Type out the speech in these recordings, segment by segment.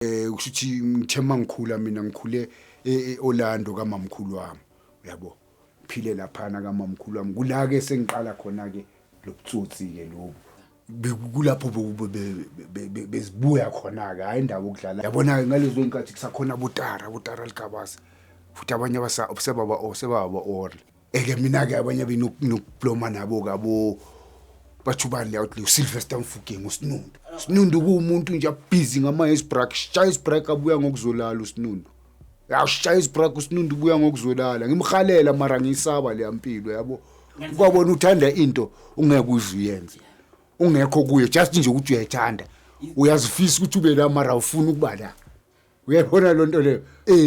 Kusho ukuthi ngithe mangikhula mina ngikhule e-Orlando kamamkhulu wami, uyabo. Ngiphile laphana kamamkhulu wami. Kula-ke sengiqala khona-ke lobutsotsi-ke lobu. Kulapho bezibuya khona-ke, hhayi indawo yokudlala. Yabona-ke ngalezo y'nkathi kusakhona abotara, abotara Ligabasa. Futhi abanye sebaba sebaba orle. Eke mina-ke abanye benokubloma nabo-ke abo batho bani le out le uSylvester Mfugeng uSinundu. Sinundu kuwumuntu nje abhizi ngama-hesbrak, shaya isbrak abuya ngokuzolala uSinundu. Yashaya isbrak uSinundu ubuya ngokuzolala. Ngimhalela mara ngiyisaba leya mpilo yabo. Kwabona uthanda into ungeke uze uyenze. Ungekho kuyo just nje ukuthi uyayithanda. Uyazifisa ukuthi ube la mara awufuni ukuba la. Uyayibona lo nto leyo?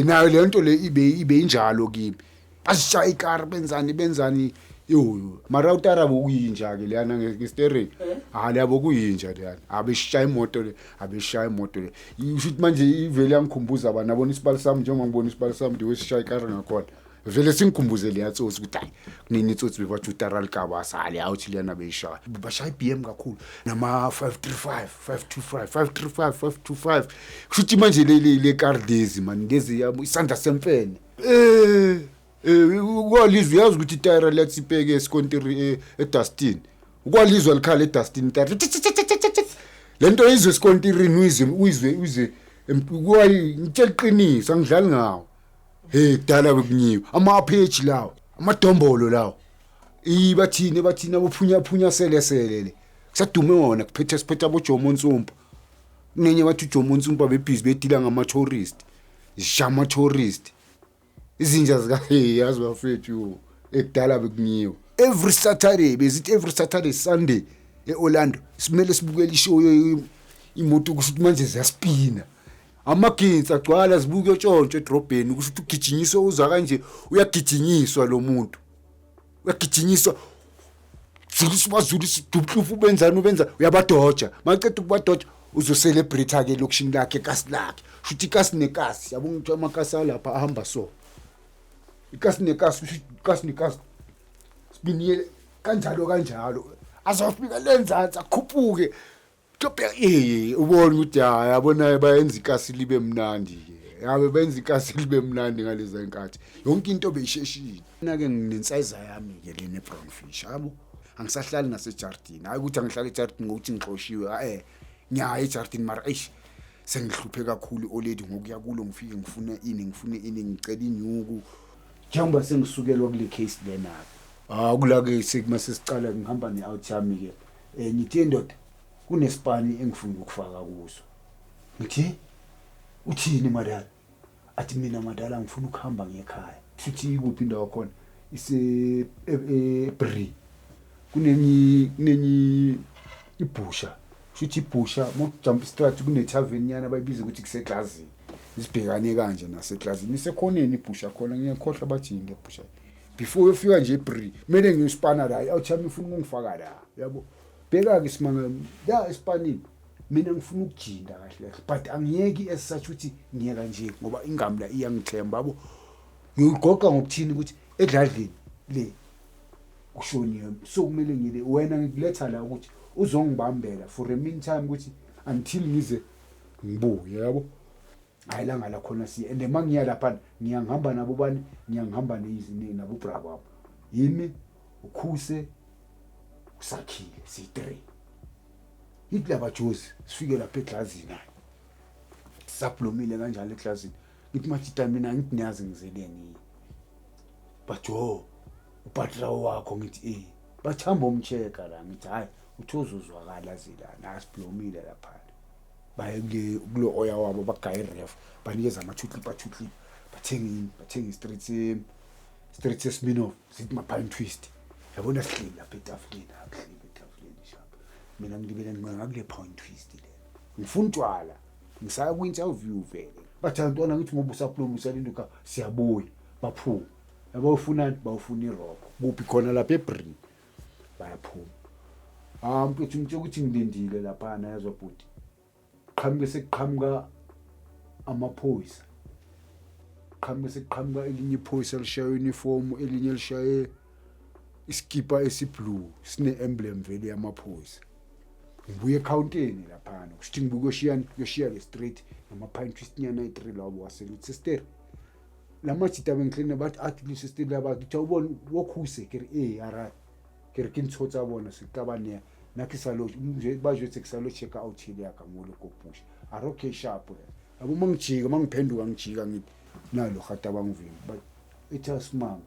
Nayo le nto le ibe injalo kimi. Basishaya ikari benzani benzani yo. Mara utara bokuyinja ke leyana ngesteering. Ha leya bokuyinja leyana. Abeshaya imoto le, abeshaya imoto le. Usho ukuthi manje ivele yangikhumbuza abantu abona isibali sami njengoba ngibona isibali sami ndiwe sishaya ikari ngakhona. Vele singikhumbuze leya tsotsi ukuthi hayi kunini itsotsi bebathi utara likabasa hali awuthi leyana beyishaya. Bashaya i-BM kakhulu nama 535 525 535 525. Kusho ukuthi manje le car lezi man lezi yabo isandla semfene. Kwalizwa uyazi ukuthi itayera liyatsipeke esikontiri edustini. Kwalizwa likhala edustini itayera. Lento izwe esikontirini uyizwe uyizwe uyizwe kwayi ngitshela iqiniso angidlali ngawo. Hey kudala bekunyiwe ama-page lawo amadombolo lawo bathini bathini abophunya phunya sele sele le kusadume wona kuphethe siphethe aboJomo Nsumpa kunenye bathi uJomo Nsumpa bebhizi bedila ngama-tourist zisha ama-tourist izinja zika hey yazi bafethu ekudala bekunyiwe every Saturday bezithi every Saturday Sunday e-Orlando simele sibukele ishow imoto kusho ukuthi manje ziyaspina amaginsi agcwala zibuke tshontsho edrobheni kusho ukuthi ugijinyiswa uzwa kanje uyagijinyiswa lo muntu uyagijinyiswa zulisa ubazulisa dubhlufu ubenzani ubenza uyabadoja maqeda ukubadoja uzocelebrate ke elokishini lakhe kasi lakhe shuthi ikasi nekasi yabo ngithiwa amakasi alapha ahamba so ikasi nekasi kusho ikasi nekasi sibiniyele kanjalo kanjalo azofika lenzansi akhuphuke. Ubona ukuthi hayi yabona bayenza ikasi libe mnandi ke. Yabe benza ikasi libe mnandi ngalezi nkathi. Yonke into beyisheshile. Mina ke nginensayiza yami ke le ne brown fish yabo. Angisahlali nasejardini. Hayi ukuthi angihlali ejardini ngokuthi ngixoshiwe. Eh ngiyaya ejardini mara eish sengihluphe kakhulu already ngokuya kulo ngifike ngifune ini ngifune ini ngicela inyuku. Njengoba sengisukelwa kule case lena. Ah kula ke sekumase sicala ngihamba ne out yami ke. Ngithi ndoda kunesipani engifuna ukufaka kuso. Ngithi uthini madala? Athi mina madala ngifuna ukuhamba ngekhaya. Futhi ikuphi indawo khona? Ise eBree. Kunenye ibhusha. Shuthi ibhusha mokujump street kune tavern nyana bayibiza ukuthi kuseglazini. Isibhekane kanje naseglazini. Isekhoneni ibhusha khona ngiyakhohlwa bathi yini le bhusha. Before uyofika nje eBree kumele ngiyospana la. Awuthami ufuna ukungifaka la. Yabo. Bheka-ke simanga la esipanini mina ngifuna ukujinda kahle kahle but angiyeki as such ukuthi ngiyeka nje ngoba ingami la iyangithemba yabo. Ngiyigoqa ngokuthini ukuthi edladleni le kushoniwe so kumele ngile wena ngikuletha la ukuthi uzongibambela for a meantime ukuthi until ngize ngibuye yabo. Hayi langa lakhona siye and uma ngiya laphana ngiya ngihamba nabo bani ngiya ngihamba nabo bra babo yimi ukhuse usakhile siyi-3 yithi laba jozi sifike lapha eglazini hayi sablomile kanjalo eglazini ngithi majita mina ngithi niyazi ngizeleni bajo upatrawo wakho ngithi eh bathamba umcheka la ngithi hayi uthi uzozwakala zilana asiblomile laphana baye kule kulo oya wabo bagaya iref banikeza ama-two clip a-two clip bathenga ini bathenga i-street street seSmirnoff sithi ma-pine twist yabona sihleli lapha etafuleni akuhleli etafuleni shap mina ngilibele ngincenga kule pine twist le ngifuna utshwala ngisaya kwi-interview vele bathi ntwana ngithi ngoba usaphuluma usalinda ka siyabuya baphuma yabo ufunani bawufuna irobho kuphi khona lapha eBree bayaphuma ah mfethu ngitsho ukuthi ngilindile laphana yazwa bhuti qhamuke sekuqhamuka amaphoyisa qhamuke sekuqhamuka elinye iphoyisa lishaye uniform elinye lishaye isikipa esiblue sine emblem vele yamaphoyisa. Ngibuye ekhawunteni laphana, kushuthi ngibuye kuyoshiya kuyoshiya le street nama-pine twist nyana ayi-three lawo wasele. Uthi sister, la majita bengihleli bathi athi le sister labathi uthi awubona wokhuse ke re ee ara ke re ke ntho tsa bona se tla ba nea nna ke sa lo ba jwetse ke sa lo check out ile ya ka mo le kopusha. A re okay, sharp yabo. Mangijika mangiphenduka ngijika ngithi nalo gata bangivimba, but ethi asimanga.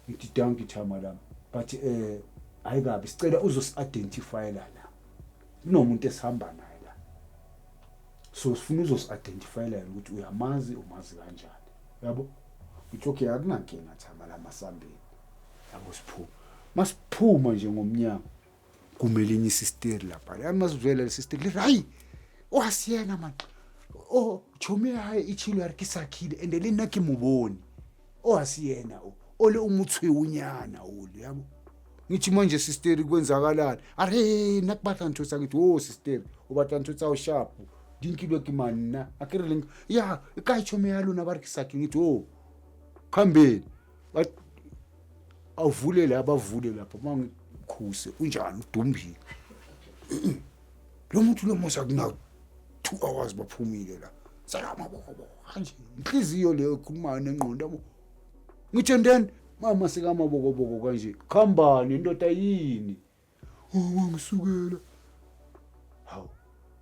Ngithi dankie thama lami, but hayi kabi, sicela uzosi-identifyela la, kunomuntu esihamba naye la, so sifuna uzosi-identifyela yena ukuthi uyamazi, umazi kanjani yabo. Ngithi okay, akunankinga thama lami, asambeni yabo. Siphuma, masiphuma nje ngomnyango kumele enye isisteri lapha yazi, masivela le sisteri lithi hayi wasiyena man, oh chomi ya hae e tšhilo ya re ke Sakhile and le nna ke mo bone o a se yena o ole o motshweunyana ole yabo. Ngithi manje sisteri kwenzakalani? A re nna ke batla ntho tsa. Ngithi o sisteri o batla ntho tsa o sharp di nkilwe ke manna a ke re leng ya e kae tšhomi ya lona ba re ke Sakhile. Ngithi o khambeni awuvule la, bavule lapho mangikhuse unjani udumbile lo muntu lo musa kuna 2 hours baphumile la sekamabokoboko kanje, inhliziyo leyo ekhulumayo nengqondo yabo. Ngithi and then mama sekamabokoboko kanje, khambani indoda yini? Oh wangisukela. Hawu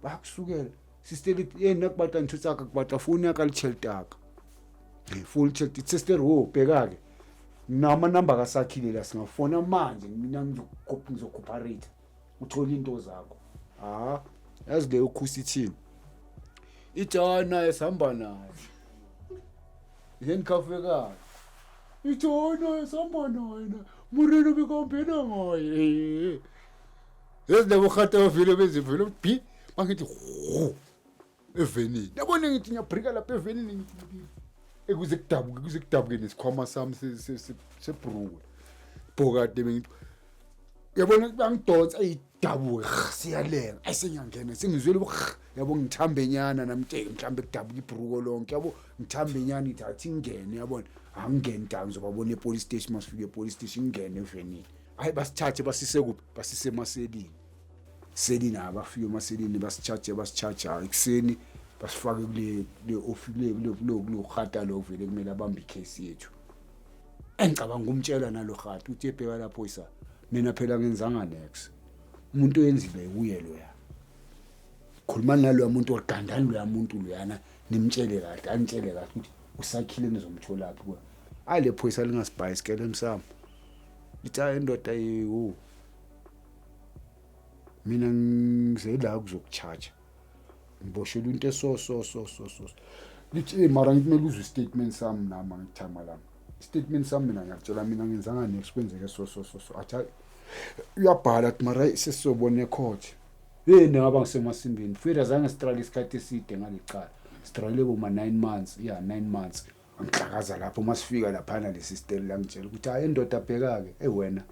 bakusukela sister lithi yena nakubatla ntho tsaka kubatla foni ya ka le tšhelete ya ka full tšhelete. Sister wo bheka-ke namanamba kaSakhile la, singafona manje, mina ngizokhopharate uthole into zakho. Ha yazi leyo khusi ithini, ithi hayi naye sihamba naye handcuff ekakhe, ithi hayi naye sihamba naye na morena bekampena ngaye. Yazi labo hata bavele bezivele bi bangithi hu evenini yabona, ngithi ngiyabrika lapha evenini, ngithi ekuze kudabuke kuze kudabuke nesikhwama sami sebhruwe bhokade bengithi yabona bangidonsa ayidabuke siyalenga ayisengiyangena sengizwele yabo ngithambe nyana nami mhlambe kudabuka ibhruko lonke yabo, ngithambe nyana ngithi athi ngingene yabona, angingeni da ngizobabona e-police station. Masifike e-police station ngingene evenini, hayi basithathe basise kuphi? Basise emaselini selini. Abafike emaselini basitshaje, basitshaja ekuseni basifake kule kule office kule kule kule kulo hata lo vele kumele abambe icase yethu. Engicabanga ukumtshela nalo hata uthi ebheka lapho isa mina phela ngenzanga nex umuntu oyenzile uye loya, khulumani naloya muntu ogandani loya muntu loyana nimtshele kahle, anitshele kahle ukuthi uSakhile nizomtholaphi kwa. Hayi le phoyisa lingasibhayi isikele emsamo, lithi hayi indoda yiwo mina ngize la kuzokuchaja ngiboshelwe into eso so so so so. Lithi mara ngikumele uzwe istatement sami nami angithama lami istatement sami, mina ngiyakutshela mina ngenzanga next kwenzeke so so so so. Athi hayi uyabhala, athi mara hayi sesizobona ecourt. Hey ngaba ngisemasimbeni fira zange sitrale isikhathi eside ngalecala, sitrale boma 9 months ya 9 months. Angihlakaza lapho masifika laphana le sister la ngitshela ukuthi hayi indoda bheka-ke ey wena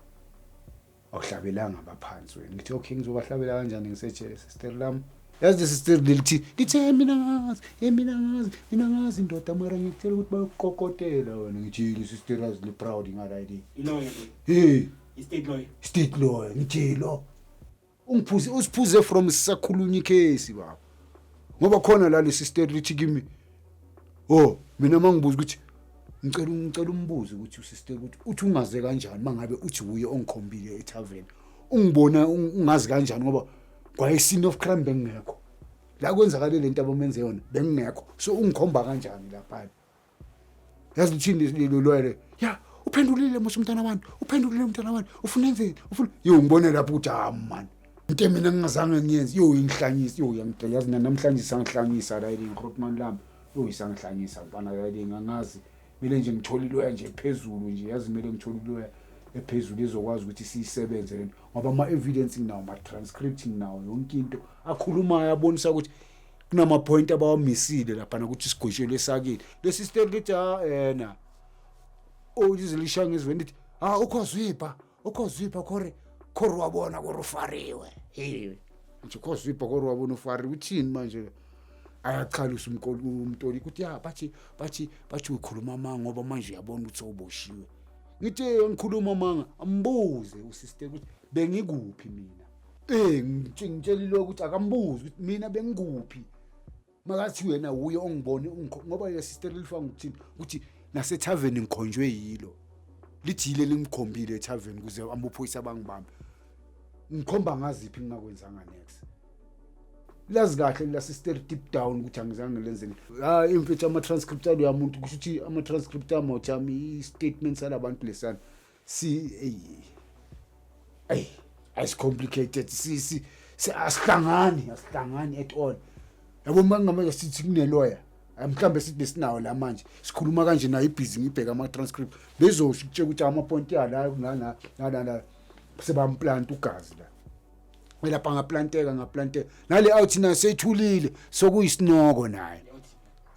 awuhlabelanga abaphansi wena. Ngithi okay, ngizobahlabela kanjani ngisejele sister lami? Yazi le sister lelithi lithe mina ngazi, hey mina ngazi, mina ngazi indoda, mara ngikutshela ukuthi bayokuqoqotela wena. Ngithi le sister azi le proud ngala le. I-lawyer. Hey. I-state lawyer. State lawyer. Ngithi lo ungiphuze usiphuze from sisakhulunywa icase baba, ngoba khona la le sister lithi kimi oh mina mangibuza ukuthi ngicela umbuze ukuthi usister ukuthi uthi ungaze kanjani mangabe uthi uye ongikhombile etavern, ungibona ungazi kanjani ngoba kwaye scene of crime bengekho la kwenzakale lento abamenze yona, bengekho, so ungikhomba kanjani lapha? Yazi uthini lelo lawyer? Ya uphendulile mos umntana wabantu, uphendulile umntana wabantu, ufuna enzeni? Ufuna yo ngibone lapho ukuthi ah man into mina ngingazange ngiyenze yo ingihlanyisa yo yangidla. Yazi namhlanje sangihlanyisa la Grootman lami yo isangihlanyisa mfana la angazi kumele nje ngithole iloya nje phezulu nje, yazi kumele ngithole iloya ephezulu ezokwazi ukuthi siyisebenze lento ngoba ama-evidence nginawo, ama-transcript nginawo, yonke into akhulumayo abonisa ukuthi kunama-point abawamisile laphana ukuthi sigwetshelwe esakile. Lesi sister lithi ha ena oh lize lishaya ngezweni lithi ha ukhozwipha ukhozwipha khore khore wabona kore ufariwe. Hey nje khozwipha khore wabona ufariwe uthini manje? Ayachalusa umtoli ukuthi ya bathi bathi bathi ukhuluma amanga ngoba manje uyabona ukuthi sewuboshiwe. Ngithi ngikhuluma amanga? Ambuze usister ukuthi bengikuphi mina. Ngitshelile ukuthi akambuzi ukuthi mina bengikuphi. Makathi wena uye ongibone ngoba le sister lifanga ukuthini ukuthi nasethaveni ngikhonjwe yilo. Lijile lingikhombile ethaveni kuze amaphoyisa bangibambe. Ngikhomba ngaziphi ngingakwenzanga next. Lazi kahle la sister deep down ukuthi angizange ngilenzeni. Hayi imfethu, ama transcript alo yamuntu, kusho ukuthi ama transcript ami awuthami i-statement salabantu lesana. Si ey ey it's complicated, si asihlangani at all. Yabo, mangamanje sithi kune lawyer, mhlambe sithi besinawo la manje sikhuluma kanje nayo ibhizi, ngibheka ama transcript, bezosho ukutshela ukuthi ama point yala la la la sebamplanta ugazi la, lapha ngaplanteka ngaplanteka nale out nayo seyithulile, sokuyisinoko naye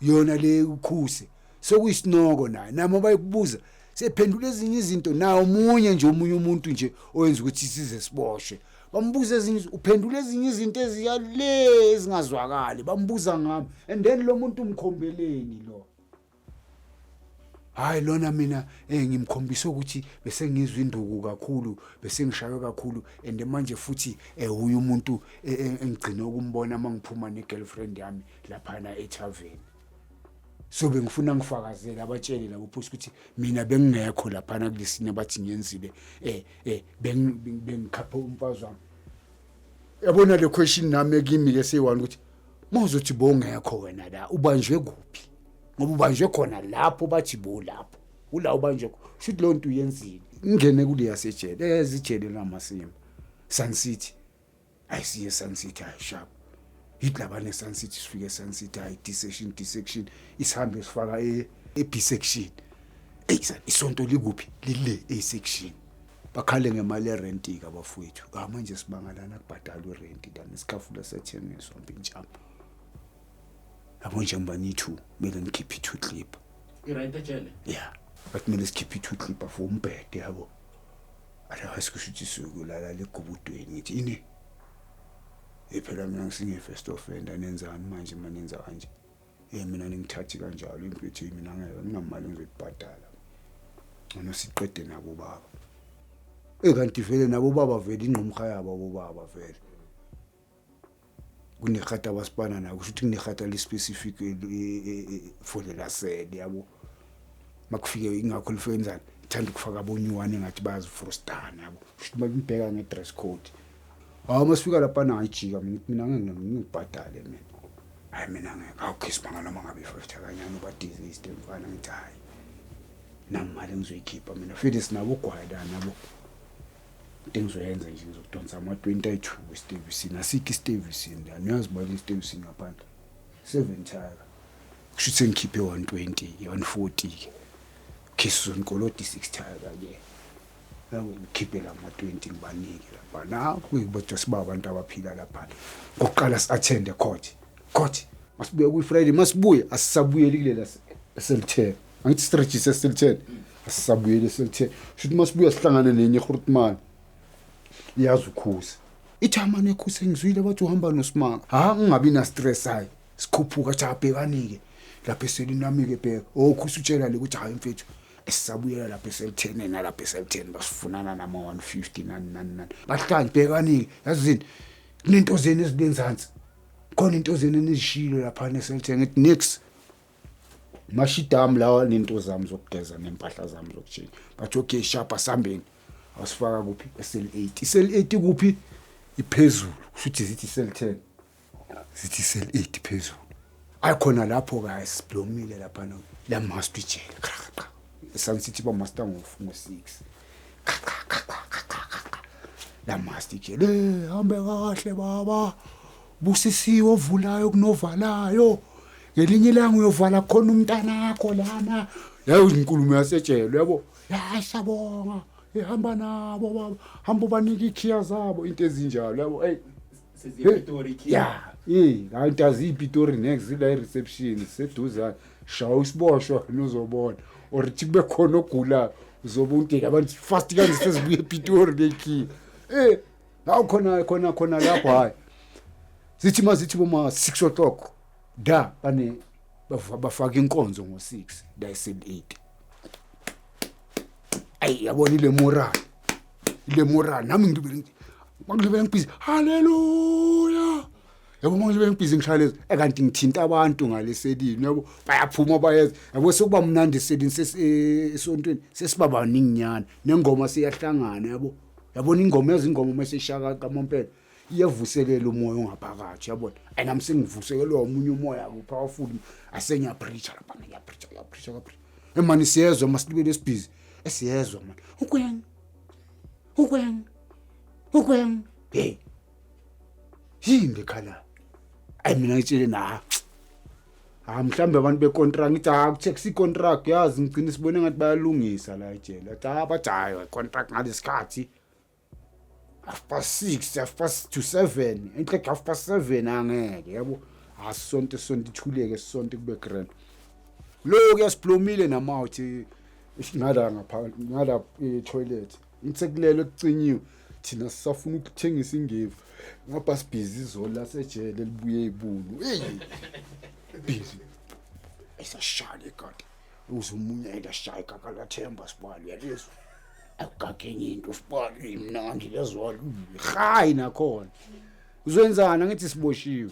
yona le ukhuse, sokuyisinoko naye nami bayikubuza sephendula ezinye izinto nawo omunye nje, omunye umuntu nje oyenza ukuthi size siboshwe. Bambuza ezinye, uphendula ezinye izinto eziyale ezingazwakali, bambuza ngami and then lo muntu umkhombeleni lo. Hayi lona mina ngimkhombisa ukuthi bese ngizwa induku kakhulu, bese ngishaywe kakhulu and manje futhi uyu umuntu engigcina ukumbona mangiphuma ne-girlfriend yami laphana ethaveni, so bengifuna ngifakazele abatshele labo phosi ukuthi mina bengingekho laphana kulesine bathi ngiyenzile, bengikhapha umfazi wami. Yabona le question nami ekimi ke seyi-one ukuthi mawuzothi bongekho wena la, ubanjwe kuphi? Ngoba ubanjwe khona lapho bathi bo lapho ula ubanjwe khona, shuthi leyo nto uyenzile. Ngingene kuleya sejele, ezijele lamasimba, Sun City. Ayisiye Sun City, hayi sharp, yithi labane Sun City. Sifike Sun City, hayi D section, D section, isihambe sifaka e B section. Ey, isonto likuphi? Lile A section. Bakhale ngemali yerenti ke abafowethu. Ah, manje sibanga lana kubhadalwa irenti lana, isikhafula sethengiswa mpintshama. Yabo, njengoba niyi-two kumele nikhiphe i-two clip. I-rent ejele? Yeah, bathi kumele sikhiphe i-two clip for umbhede, yabo, otherwise kusho ukuthi siyokulala egubudweni. Ngithi ini? Phela mina ngisinge-first offender, nenzani manje manenza kanje? Mina ningithathi kanjalo impethu, mina ngeke, nginamali engizoyibhadala. Ngcono siqede nabo baba. Kanti vele nabo baba vele ingqumha yabo abo baba vele kunehata abasipana nayo, kusho ukuthi kunehata le-specific for lela sele, yabo. Makufike ingakho lifenzani, ithanda ukufaka abonyuwane engathi bayazifrostana, yabo, kusho ukuthi mabibheka nge-dress code. Hawu, masifika lapha ngayijika mina, ngithi mina ngeke ngibhadale mina, hayi mina ngeke. Hawu, khisibanga noma ngabe i-five thakanyana ubadiziste mfana. Ngithi hayi, nami mali engizoyikhipha mina vele sinabo ugwayi la nabo. Into engizoyenza nje, ngizokudonsa ama-20 ayi-two esitevisini. Asikho isitevisini la, niyazi bala isitevisini ngaphandle, seven tire, kusho ukuthi sengikhiphe 120, 140 ke. Khisi uzonikolota i-six tire ke, yabo, ngikhiphe la ma-20 ngibanike lapha na kuyibodwa. Siba abantu abaphila lapha ngokuqala si-attend court, court masibuye kuyi-Friday, masibuye asisabuyeli kulela cell 10. Angithi sirejiste cell 10, asisabuyeli cell 10. Shuthi masibuya sihlangane nenye ehrutman, iyazi ukhuze, ithi amane ekhuse, ngizwile bathi uhamba nosimanga. Ha, ngingabi na stress, hayi sikhuphuka cha, bhekani-ke lapha eselini nami-ke, bheka okhuse utshela le ukuthi hayi mfethu, esisabuyela lapha e-cell 10, nalapha e-cell 10 basifunana nama-150 nani nani nani. Bahlanje, bhekani-ke, yazini kunento zenu ezilenzansi khona, into zenu enizishilo laphana e-cell 10. Ngithi nix, mashidami lawa nento zami zokugeza nempahla zami zokutshintsha. Bathi okay, sharp, asambeni. Awusifaka kuphi? E-cell 8. I-cell 8 kuphi? Iphezulu, kusho ukuthi zithi cell 10, zithi cell 8 phezulu. Ayi khona lapho ke siblomile lapha no la master ijele qha qha, Sun City ba master ngo 6 qha qha qha qha qha qha la master ijele. Hambe kahle baba, busisiwe ovulayo kunovalayo, ngelinye ilanga uyovala khona umntanakho lana. Yayo inkulumo yasetshelo, yabo. Ya, siyabonga, ihamba nabo baba, hamba ubanike ikhiya zabo, into ezinjalo, yabo, hey. Seziyepitori? Ya, kanti aziyipitori next, la i-reception seduzane. Shaya usiboshwa nozobona or thi kube khona ogulayo, uzobe untela abantu fast kanje sezibuye epitori lekhiya. Hawu, khona khona khona lapho, hayi zithi mazithi boma 6 o'clock da bane bafaka inkonzo ngo-6 la e-cell 8. Ayi, yabona ile moral, ile moral nami ngibele ngithi Mangilibele ngibhizi haleluya. Yabo, mangilibele ngibhizi ngishaya lezo, ekanti ngithinta abantu ngaleselini, yabo, bayaphuma bayeza, yabo, sekuba mnandi eselini, esontweni sesiba baninginyana, nengoma siyahlangana, yabo. Yabona ingoma, yazi ingoma uma seyishaka kamampela iyavuselela umoya ongaphakathi, yabona. And nami sengivusekelwa omunye umoya powerful, asengiyapreacha lapha, ngiyapreacha, ngiyapreacha, ngiyapreacha emani. Siyezwa masilibele esibhizi, esiyezwa mani, ukweng ukweng ukweng, hey, yini lekhala? Ayi, mina ngitshele na, ha, mhlambe abantu becontract. Ngithi ha, ku-taxi contract, yazi ngigcina sibone ngathi bayalungisa la ejele. Athi ha, bathi hayi, contract ngalesikhathi 6:30, 6:30, enhle, 7:30, angeke, yabo. Asonto sonto ithuleke, sonto kube grand. Lo kuyasiblomile namawuthi ngala ngapha ngala e-toilet insekulelo kucinyiwe. Thina sisafuna ukuthengisa ingevu ngapha, sibhizi izolo lasejele libuye ibunu. Hey, busy esashaya igadi, uze umunye elashaya ikaka lathemba sibali, uyalizwa akugage enye into sibali, imnandi lezolo hayi. Nakhona uzwenzana ngithi siboshiwe,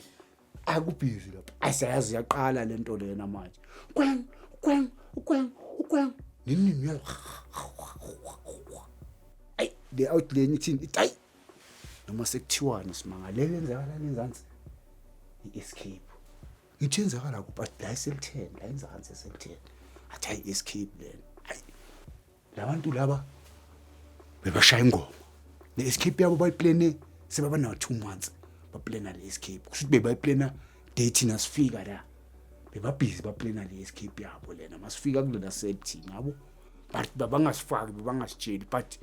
akubhizi lapha, asayazi yaqala lento lena manje, kweng kweng kweng kweng, nini nini. Ayi, le out leni ithini? Ithi ayi, noma sekuthiwani, simangalele enzakalani enzansi, i-escape. Ngithi yenzakala kuphi? Athi la e-cell 10, la enzansi e-cell 10. Athi hayi, i-escape lena. Hayi, labantu laba bebashaya ingoma, ne-escape yabo bayiplane sebaba nawo 2 months baplana le escape. Kusho ukuthi bebayiplana day thina sifika la, bebabhizi baplana le escape yabo lena. Masifika kulela cell thina, yabo, but babangasifaki, bebangasitsheli, but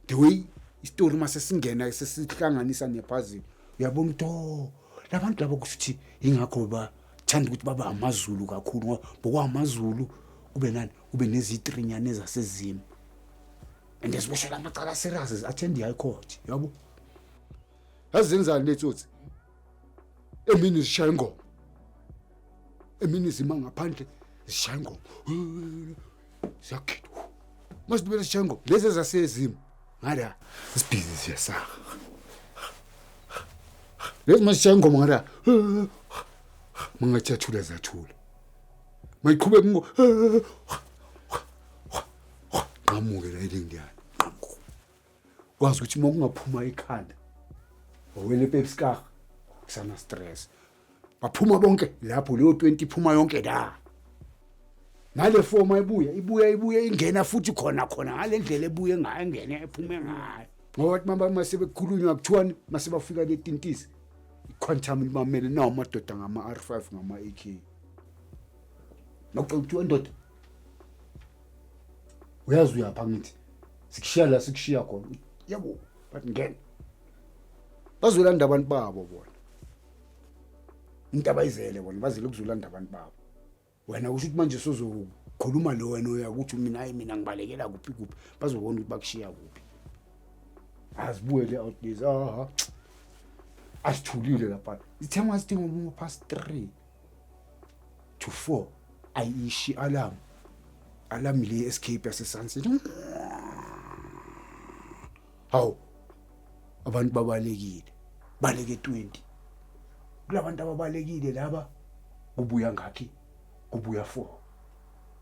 the way isitori mase singena sesihlanganisa nepuzzle, uyabona ukuthi oh, labantu labo, kusho ukuthi ingakho bathanda ukuthi babe amaZulu kakhulu, ngoba bokwamaZulu kube nani, kube nezitrinyane ezasezimo and ziboshela amacala serious, attend i-high court, yabo. Yazenzani letsotsi? Emini zishaya ingoma, emini zima ngaphandle zishaya ingoma, ziyagida. Masibele zishaya ingoma lezi ezasezimo ngala, zibhizi ziyasaka lezi. Masishaya ingoma ngala, mangathi yathula, ziyathula. Mayiqhubeka ngo nqamuke la ilindiyana, nqamuke. Kwazi ukuthi uma kungaphuma ikhanda wawele epepskar, kusana stress, baphuma bonke lapho, leyo 20 iphuma yonke la. Nale form ibuya ibuya ibuya ingena futhi khona khona ngale ndlela ebuye ngayo, ingene ephume ngayo, ngoba bathi mase bekukhulunywa kuthiwani, mase bafika le tintisi iquantum limamele nawo amadoda ngama R5 ngama AK. Nokucela kuthiwa ndoda, uyazi uyapha, ngithi sikushiya la sikushiya khona, yabo, bathi ngena bazolanda abantu babo bona, into abayizele bona, bazele ukuzolanda abantu babo. Wena kusho ukuthi manje sozokhuluma lo wena uya ukuthi mina, hayi, mina ngibalekela kuphi kuphi, bazobona ukuthi bakushiya kuphi. Azibuye le out lezi, aha, asithulile lapha, ithe masithi ngoba past 3 to 4 ayishi alarm, alarm le escape yaseSansini. Hawu, abantu babalekile, baleke 20 kulabantu ababalekile laba, kubuya ngakhi? Kubuya 4,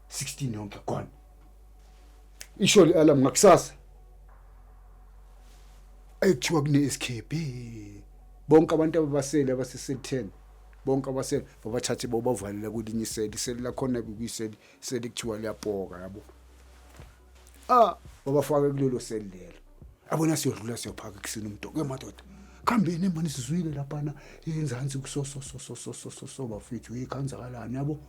16 yonke gone. Isho le alarm ngakusasa ekuthiwa kune escape, bonke abantu ababasele abasese 10, bonke abasele babathathe bobavalela kwelinye iseli, iseli lakhona bekuyiseli seli kuthiwa liyapoka, yabo. Ah, babafaka kulelo seli lelo, yabona. Siyodlula siyophaka ekuseni umuntu ke, madoda, khambeni mani, sizwile laphana enzansi kuso so so so so so so so, bafethu, ekhanzakalani, yabo.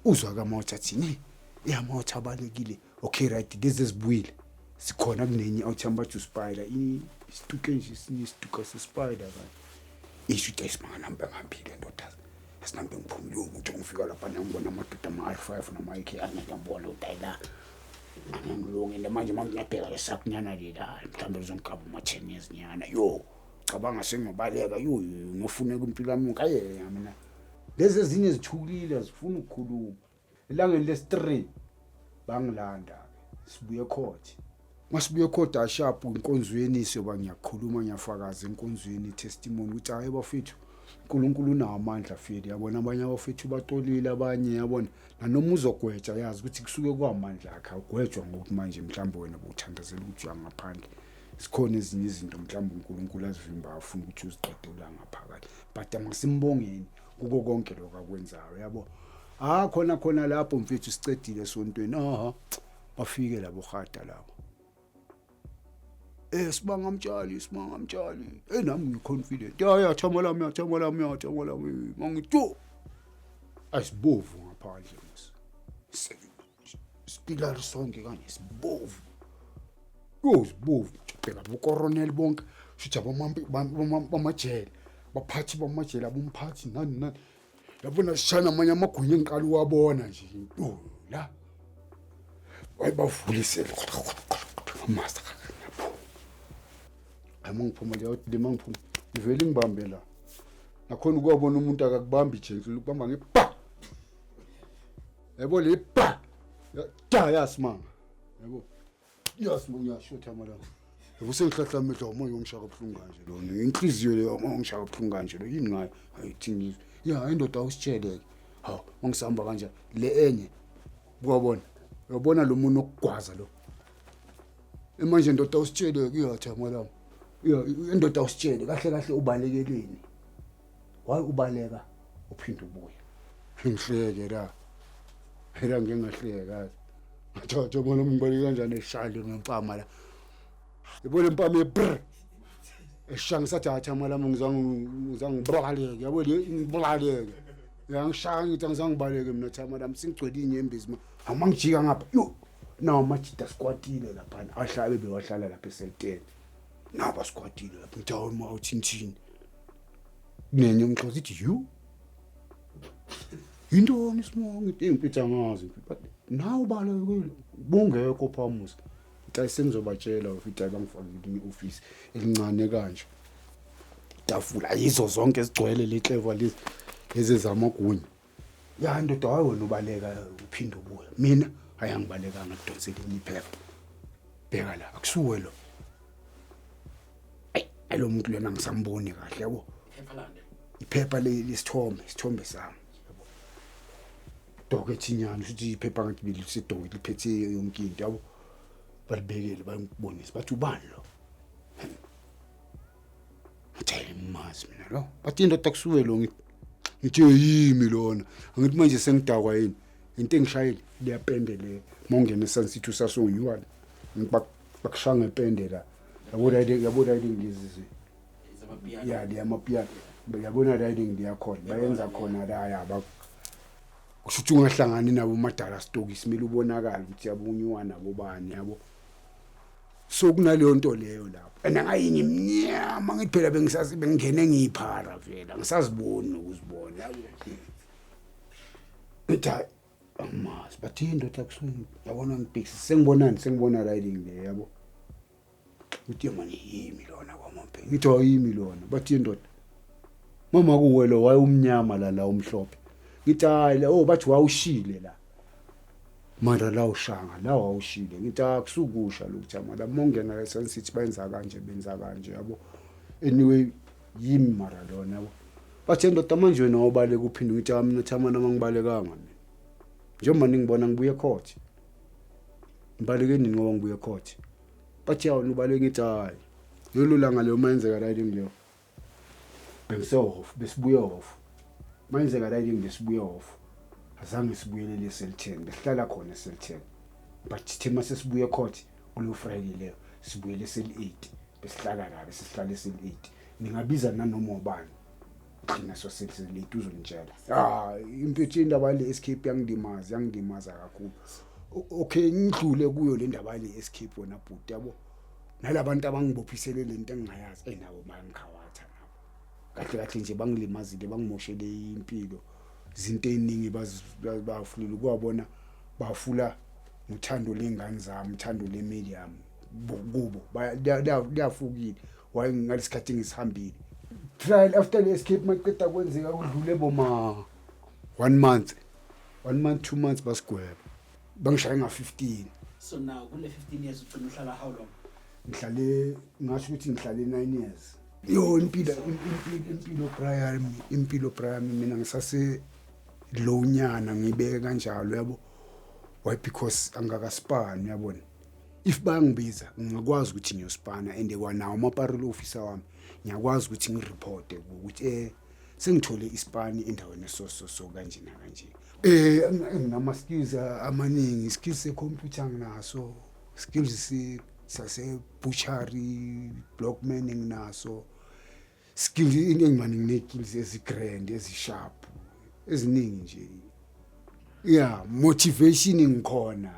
Uzwa kamotha thini iyamotha abalekile. Okay, right, lezi ezibuyile sikhona kunenye awuthamba bathi uspider isituke nje, esinye isituka sespider kanje, isho ukuthi ayisimanga nami ngihambile ndoda, asinambe ngiphumile ukuthi ngifika lapha ngibona amadoda ama-R5 nama-AK, angeke ngibone ukuthi ayi la angangilungile manje. Uma ngiyabheka lesakunyana lela, mhlawumbe lizongigaba uma-10 years nyana, yo, cabanga sengiyobaleka, yo, ngofuneka impilo yami yonke. Aye, mina lezi ezinye zithulile, azifuni ukukhuluma. Elangeni lesi-3 bangilanda-ke, sibuye ecourt. Masibuye khoda sharp inkonzweni, siyoba ngiyakhuluma, ngiyafakaza enkonzweni, testimony ukuthi hayi bafethu, uNkulunkulu unawo amandla feli, yabona. Abanye abafethu batolile, abanye, yabona, nanoma uzogweja, yazi ukuthi kusuke kwamandla akhe, awugwejwa ngokuthi manje mhlawumbe wena bowuthandazela ukuthi uya ngaphandle. Sikhona ezinye izinto mhlawumbe uNkulunkulu azivimba, afuna ukuthi uziqede ula ngaphakathi, but masimbongeni kuko konke lokho akwenzayo, yabo. Ah, khona khona lapho mfethu, sicedile esontweni, aha, bafike labo hada labo, Simanga Mtshali, Simanga Mtshali. Nami ngi-confident. Ya ya, thama lami, ya thama lami, ya thama lami. Mangithi ayisibovu ngaphandle mos. Sipilari sonke kanje sibovu. Yo, sibovu. Bheka bokoronel bonke. Shuthi abamampi bamajele. Baphathi bamajele, abomphathi nani nani. Yabona, sishana amanye amagwinya engiqala uwabona nje. Yo la. Wayibavulisele. Master. Hayi, mangiphuma le le mangiphuma ngivele ngibambe la. Nakhona ukwabona umuntu akakubambi gentle, ukubamba ngepa. Yabo le pa. Da yasimanga. Yabo. Yasimanga, ngiyashutha amalanga. Yabo, sengihlahla amehlo, umoya ongishaka kabuhlungu kanje lona. Inhliziyo leyo ongishaka kabuhlungu kanje lo yini ngayo? Ayithi ngizwe. Ya, indoda awusitsheleke. Hawu, mangisihamba kanje le enye. Kwabona. Uyabona lo muntu okugwaza lo. Manje ndoda awusitsheleke, iyathi amalanga. Ya, indoda awusitshele kahle kahle, ubalekeleni? Why ubaleka uphinde ubuye? Ngihleke la. Phela ngike ngahleka. Ngathatha bona ngibaleka kanjani, eshaya ngempama la. Yabo le mpama ebrr. Eshaya, ngisathi hathi amalama, ngizange ngibaleke, yabo le ngibaleke. Yangishaya, ngithi angizange ngibaleke mina, thama lami, singigcwele inyembezi ma. Amangijika ngapha, yo. Nawo amajida sikwatile laphana, ahlala bewahlala lapha eseliteni. Nabo asikwatile lapha, ngithi hawu ma, uthini? Kunenye umxhosa ithi you. Yintoni simo? Ngithi ngiphethe angazi, but nawe ubalekile bungekho phamusa. Ngithi sengizobatshela futhi, bangifakile i-office elincane kanje. Tafula yizo zonke ezigcwele lehleva lezi, lezi zamagunya. Ya ndoda, hayi wena ubaleka uphinde ubuye. Mina hayi, angibalekanga, kudonsela enye iphepha. Bheka la, akusuwe lo. Ayi, alo muntu lona ngisamboni kahle, yabo. Iphepha lande. Iphepha lesithombe, isithombe sami. Yabo. Docket inyana, futhi iphepha ngathi belisedocket liphethe yonke into, yabo. Balibekele, bayangibonisa, bathi ubani lo? Ngathi hayi, ngimazi mina lo. Bathi indoda kusuwe lo. Ngithi yimi lona. Angithi manje sengidakwa yini? Into engishayile liyapende le. Mawungena eSun City usasonyuka. Bakushaya ngepende la. Yabo riding, yabo riding lezi. Zamapiyano. Ya, le amapiyano. Yabona riding liyakhona. Bayenza khona la, ya ba. Kusho ukuthi ungahlangani nabo madala stokisi, kumele ubonakale ukuthi yabunyuwa nabo bani, yabo. So kunaleyo nto leyo lapho. And ngayingi mnyama, ngithi phela bengisazi bengingene ngiyiphara vela, ngisaziboni nokuzibona, yabo. Ngithi hayi, angimazi, bathi indoda kusuke, yabona, ngibhekisisa, sengibonani, sengibona riding le, yabo. Uthi manje yimi lona kwamampe. Ngithi awuyimi lona, bathi indoda. Mama kuwe lo wayumnyama la la umhlophe. Ngithi hayi la, oh, bathi wawushile la. Mara la ushanga la wawushile. Ngithi akusukusha lokhu, mara mongena la Sun City bayenza kanje, benza kanje, yabo. Anyway, yimi mara lona, yabo. Bathi indoda manje wena awubaleka uphinde. Ngithi mina thamana mangibalekanga mina. Njengoba ningibona ngibuye court. Ngibaleke nini ngoba ngibuye court? Bathi yawo ubaleke. Ngithi hayi. Lolu langa leyo mayenzeka riding leyo. Bengise-off, besibuye off. Mayenzeka riding besibuye off. Azange sibuyelele eselitheni, besihlala khona eselitheni. But thina mase sibuye court kulo Friday leyo, sibuyele cell 8. Besihlala la, besihlala cell 8. Ningabiza nanoma ubani. Gcina so cell 8 uzonitshela. Ah, impethu indaba le escape yangilimaza, yangilimaza kakhulu. Okay, ngidlule kuyo le ndaba le escape wena bhuti, yabo. Nalabantu abangibophisele lento engingayazi, nabo bangikhawatha nabo. Kahle kahle nje bangilimazile, bangimoshele impilo. Izinto eziningi bafulile kwabona, bafula uthando lengane zami, uthando lemeli yami kubo liyafukile. Waye ngalesikhathi ngisihambile trial after the escape, maqeda kwenzeka kudlule boma 1 month, 1 month, 2 months, basigweba, bangishaya nga-15. So now kule 15 years ugcina uhlala how long? Ngihlale, ngasho ukuthi ngihlale 9 years. Yo, impilo, impilo, Brian, impilo, Brian, mina ngisase lownyana, ngibeke kanjalo, yabo. Why? Because angakaspani, uyabona. If bayangibiza, ngingakwazi ukuthi ngiyospana, and kwanawo ama-parole officer wami ngiyakwazi ukuthi ngireporte ukuthi sengithole ispani endaweni so so so, kanje nakanje. Nginama skills amaningi, skills se-computer nginaso, skills sase butchery, blockman nginaso, skills into engimane, ngine-skills ezi-grand, ezi-sharp, eziningi nje. Yeah, motivation ngikhona,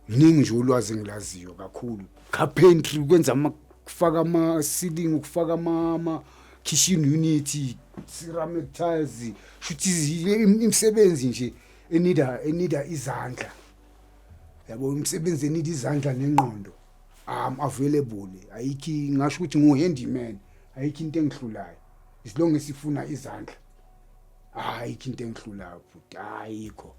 liningi nje ulwazi engilaziyo kakhulu. Carpentry, kwenza ama, kufaka ama-ceiling, ukufaka ama kitchen unit, ceramic tiles, shuthi imisebenzi nje enida izandla, yabo, imisebenzi enida izandla nengqondo, I'm available. Ayikho, ngasho ukuthi ngu-handyman, ayikho into engihlulayo as long as ifuna izandla. Ayikho into engihlulayo futhi, ayikho.